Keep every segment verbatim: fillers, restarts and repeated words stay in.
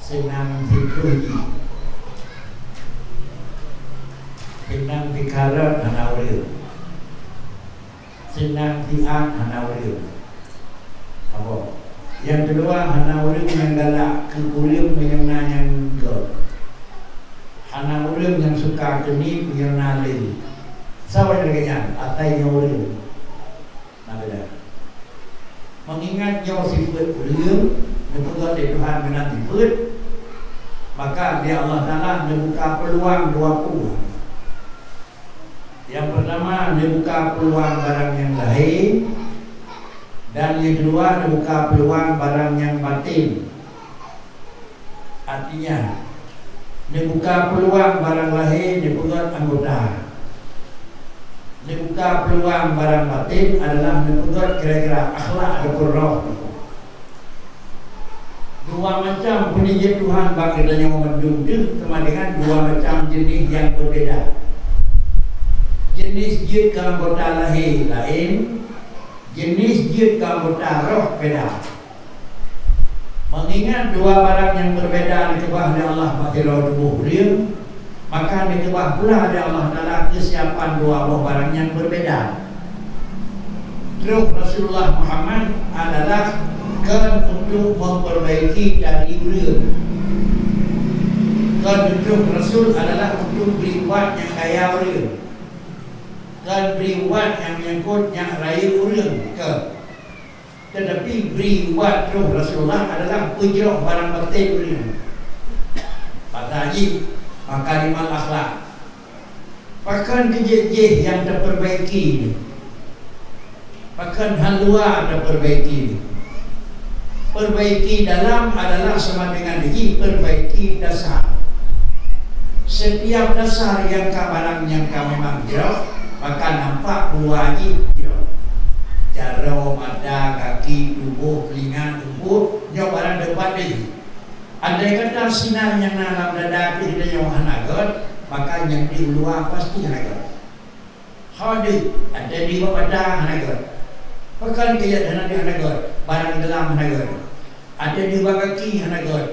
Seunang sikreuh jih. Seunang sikarot hana ureueng. Seunang siat hana ureueng. Apa? Nyang keudua, hana ureueng nyang galak keu kureueng meunyoe na nyang göt. Hana ureueng nyang suka keu niet meunyoe na le. Saboh lagèe nyan, asai nyoe ureueng. Na beda. Meungingat nyoe sifeuet ureueng, neupeugöt lé Tuhan meunan sifeuet, maka lé Allah Taala neubuka peuluang dua peue. Nyang peurtama, neubuka peuluang barang nyang lahé, dan nyang keudua, neubuka peuluang barang nyang baten. Artinya, neubuka peuluang barang lahé neupeugöt anggota. Neubuka peuluang barang baten adalah neupeugöt kira-kira akhlak ataupun roh. Dua macam peunijeuet Tuhan bak geutanyoe mandum deuh teuma dengan dua macam jeunèh nyang beubeda. Jeunèh jeuet keu anggota lahé laén, jeunèh jeuet keu anggota roh beda. Meungingat dua barang nyang beubeda dikeubah lé Allah bak sidroe tuboh ureueng, maka dikeubah pula lé Allah Taala keusiapan dua boh barang nyang beubeda. Trôh Rasulullah Muhammad adalah kon untuk memperbaiki dari ureueng. Kon trôh Rasul adalah untuk bri ubat nyang kaya ureueng. Kon bri ubat nyang menyangkut nyang rayeuk ureueng, kon. Teutapi bri ubat trôh Rasulullah adalah peujroh barang baten ureueng. Basa jih, makarimal akhlak. Pakon keujeuet jih nyang tapeurbaiki nyoe? Pakon hán luwa tapeurbaiki nyoe? Peurbaiki dalam adalah sama dengan jih peurbaiki dasar. Setiap dasar nyang ka barang nyang ka memang jroh, maka nampak luwa jih jroh. Jaroe, mata, gaki, tuboh, teulinga, teungku, nyoe barang deuh pat deh. Andai kata sinan nyang na lam dada pih tanyoe hana göt, maka nyang di luwa pasti hana göt. Ho deuh, até deuh bak mata hana göt. Pakon keu jeuet hana deuh hana göt, barang di dalam hana göt. Até deuh bak gaki hana göt.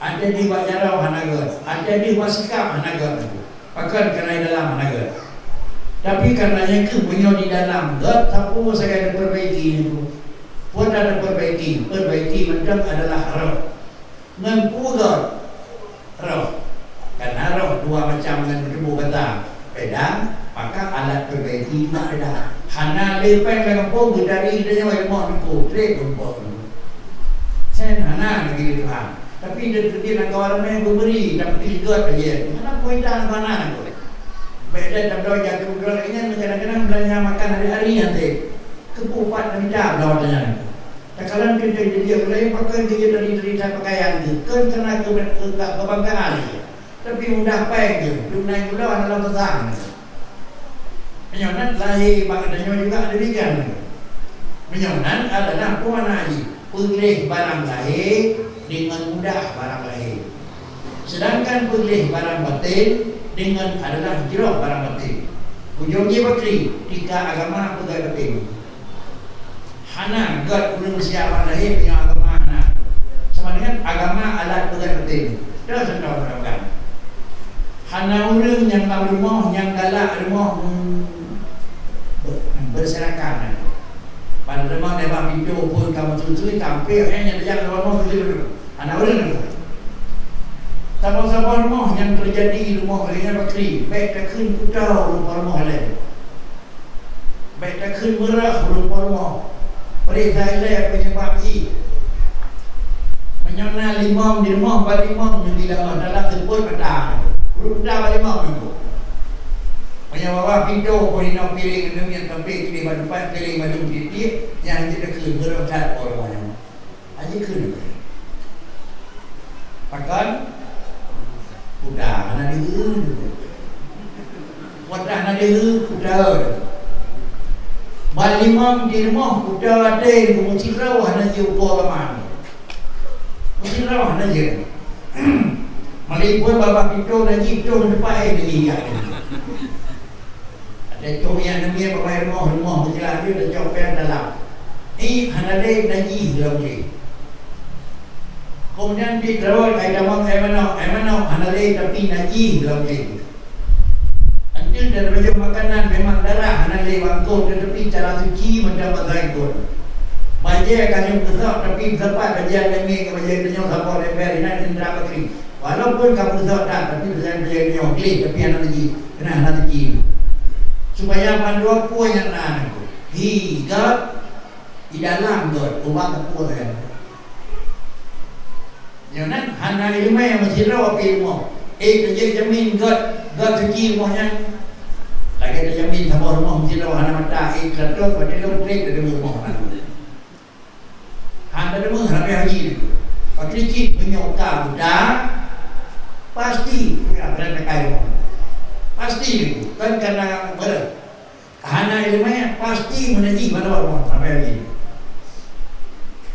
Até deuh bak jaroe hana göt. Até deuh bak sikap hana göt. Pakon kareuna di dalam hana göt. Tapi kareuna nyan keuh meunyoe di dalam göt, sapeue sagai tapeurbaiki nyan tu? Peue tapeurbaiki? Peurbaiki mantong adalah roh. Ngon peue göt? Roh. Kareuna roh dua macam ngon tuboh gata beda, maka alat peurbaiki jih beda. Hana lé péng lam gampông geutari geutanyoe rumoh teungku, trép rumpok. Sen hana lagèe di Tuhan. Tapi di, di lam kawan ramè geubri, tapi göt aja. Hana peue mita hana teungku. Bèk lé tabloe jatuh droe lagèe nyan, kadang-kadang beulanja makan hari-hari até. Keupeue pat mita bloe teuh nyan. Takalon keu teujeuet ulèe pakon keu jeuet dari-dari that pakaian jih, kon kareuna keu-, keu-, keu-, keubanggaan jih. Tapi mudah paih jih, dum nai gula hana lom sasang. Meunyoe nan lahé bak geutanyoe juga demikian. Meunyoe nan adalah peue makna jih, peugleh barang lahé deungon mudah barang lahé. Sedangkan peugleh barang baten deungon adalah jroh barang baten. Ujong jih bakri, tika agama peugah baten. Hana göt ureueng siat bak lahé meunyoe agama hana. Sama dengan agama alat peugah baten. Dah contoh mudah-mudahan. Hana ureueng nyang lam rumoh nyang galak rumoh, hmm, ber-, berserakan. Pada rumoh di bak pintoe pun kamoe tutui, tampé, eh, nyang tajak lam rumoh tutui beutôi. Hana ureueng. Saboh-saboh rumoh nyang teujadi rumoh lagèe nyan bakri, bèk takheun kuto rupa rumoh laén. Bèk takheun meurah rupa rumoh. Peuriksa ilèe penyebab jih. Meunyoe na limong di rumoh, bak limong nyan di dalam dalam seupôt mata. Ureueng mata bak limong nyan. Meunyoe bak pintoe pun inoe piréng nyan, nyang sampé keuneuk bak teumpat piréng mandum tiep-tiep, nyan jeuet takheun meurah that rupa rumoh nyan. Aji kheun. Pakon? Kuda hana deuh. Kuda hana deuh, kuda. Bak limong di rumoh, kuda até, meusidroe hana jiôh ukoe agama. Meusidroe hana jiôh. Meulipôi babah pintoe na jih, toh teumpat, eh, na jih, ya. Ada cok yang namanya pakai rumah, rumah berjalan dia dah cok payah dalam. Ni hana lé najih lom lé. Kemudian di terus ai tamong ai manok, ai manok hana lé tapi najih lom lé. Anteun dan bajeueng makanan memang darah hana lé bangkot, tetapi cara suci macam bahasa ikut. Bajée ka nyang beusok tapi beusifat bajée lengek ngon bajée tanyoe saboh leubeh inan indra bakri. Walaupun ka beusok that tapi bajée tanyoe gleh tapi hana najih, keunan hana suci. Supaya bandua peue nyang na nangku. Hi, got, di dalam got, ubat teupeue sagai. Nyoe nan hana ileumèe meusidroe pih rumoh. Eh, teujeuet jamin got, got suci rumoh nyan. Lagèe teujamin saboh rumoh meusidroe hana mata, eh, teulatôt watèe lôn trép teudeungoe rumoh nyan. Hana teudeungoe hana payah lagi. Pakri cit meunyoe ka buta, pasti payah beureuteukai rumoh. Pasti, kon kana beureut. Hana ileumèe, pasti meunajih bak luwa rumoh sampai hari nyoe.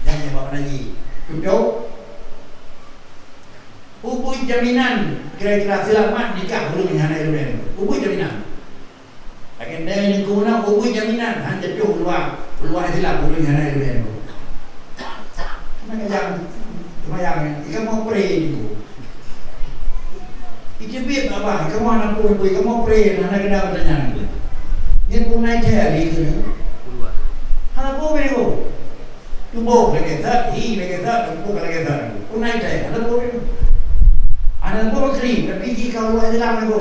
Nyan nyang bak meunajih. Tutoe. Ubui jaminan kira-kira seulamat nikah ureueng nyang hana ileumèe. Ubui jaminan. Lagèe nyan di guna ubui jaminan han jatuh luwa, luwa Islam ureueng nyang hana ileumèe. Maka jangan sembahyang, ikamoe pre niku. Iteubiet babah, ikamoe hana peue, ikamoe pre, hana keudroe geutanyan. Nyan pun naik cahaya di itu. Hana peue niku. Tuboh lagèe that, hi lagèe that, tuboh lagèe that. Pun naik cahaya, hana peue niku. Hana peue kri, tapi jika Allah Islam niku.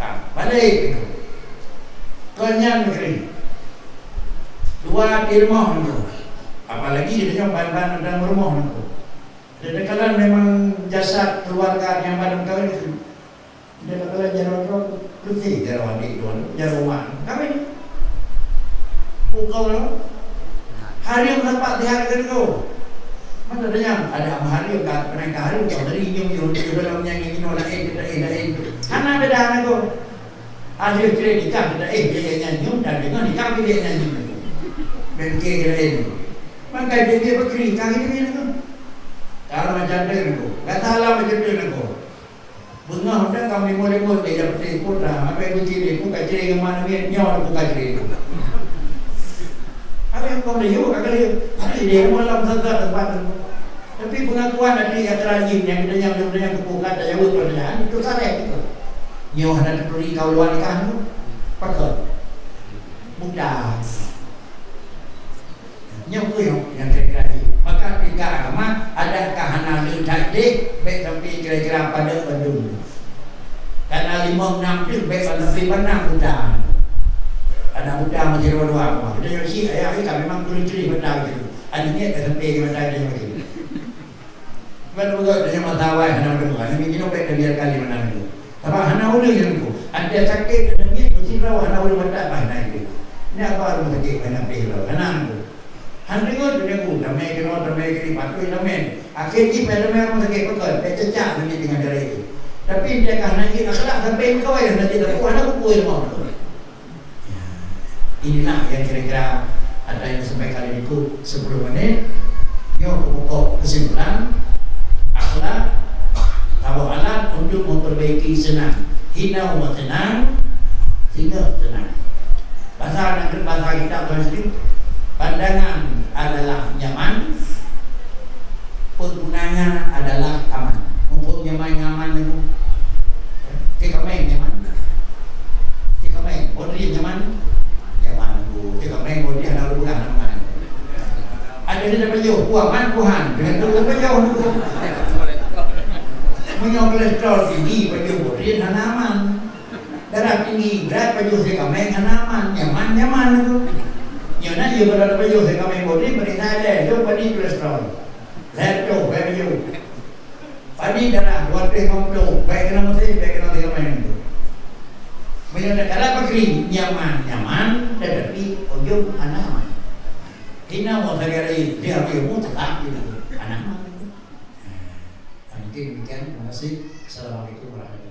Ka, balek niku. Kon nyan kri. Dua di rumoh niku. Apalagi geutanyoe ban-ban dalam rumoh niku. Kadang-kadang memang jasad keluarga nyang ban kawin itu. Kadang-kadang jaroe droe, putih jaroe adik droe, jaroe mak. Kawin. Pukul lo. Hari meudapat di hari kedua. Mana ada yang ada hari ka pernah ka hari ka dari nyum nyum di dalam yang ini orang lain kita lain. Hana beda nangku. Akhir kira nikah kita eh dia nyanyi dan dengan nikah dia nyanyi. Dan kira lain. Maka dia dia berkeri kali ini nangku. Kalau macam tu nangku. Kata Allah macam tu nangku. Beungoh dah ka meulibot-libot lé, jak peutéh pun dah. Apai kuci lé, buka cre ngon mak namiet, nyoe buka cre. Apai kong lé, yuk, ka lé. Hari deh, malam sasa tempat tu. Tapi pengakuan até nyang teurajin, nyang geutanyoe, nyang geutanyoe keupeue ka tajaweueb lom nyan, itu salah itu. Nyoe hana teuturi kaul luwa nikah tu. Pakon? Buta. Nyoe peue nyang kira-kira jih. Maka tingkat agama, adat ka hana le that deh, bèk sampai kira-kira padub bandum. Kana limong nam deuh, bèk sampai banam buta. Anak buta masih dua-dua. Kita nyoe cit, ayah, ayah, memang kurang cerih mata gitu. Ada niat dah sampai di mata dia macam ni. Ban beugöt tanyoe masa awai hana meudeuh, hana meuinong bèk tabiarkan lé meunan nyoe. Sabab hana ureueng nyang nyoe. Até sakét hana miet, meusidroe hana ureueng matak bah na itu. Nyan apa rumah sakit hana pih droe, hana nyoe. Han deungon tu jago, damai keunoe, damai keunoe, patuh damai. Akhé jih pai damai rumah sakit peugöt, pai cecak dunia dengan cara itu. Tapi ndak ka hana jih akhlak sampai meukawen hana jih, hana kupeue ilmu. Ya, inilah yang kira-kira ada yang disampaikan di buku sepuluh menit. Nyoe pokok kesimpulan, akhlak, saboh alat untuk memperbaiki seunang. Hinoe meuseunang, singoh seunang. Bahasa Inggris, bahasa kita tuan sendiri, pandangan adalah nyaman, penggunanya adalah aman. Mumpung nyaman-nyaman itu. Cik Ameng nyaman. Cik Ameng, Bodri nyaman. Nyaman tu. Cik Ameng, Bodri, anak urang, anak mangan. Ada dia dapat jauh, puang man, puhan. Dengan tu dapat jauh tu. Meunyoe kolesterol tinggi, pajoh Bodri hana aman. Darah tinggi, berat, pajoh Cik Ameng hana aman. Nyaman, nyaman tu. Nyoe na, ya, kalau dapat jauh Cik Ameng Bodri, periksa ada, jauh padi kolesterol. Lihat tu, baik jauh. Padi darah dua puluh lima puluh, baik kena mesin, baik kena tiga main tu. Meunyoe nak kala pakri nyaman, nyaman, tetapi ujung hana aman. Hina mau sagari dia pi mu tetap di hana aman. Nah, mungkin demikian. Terima kasih. Assalamualaikum warahmatullahi wabarakatuh.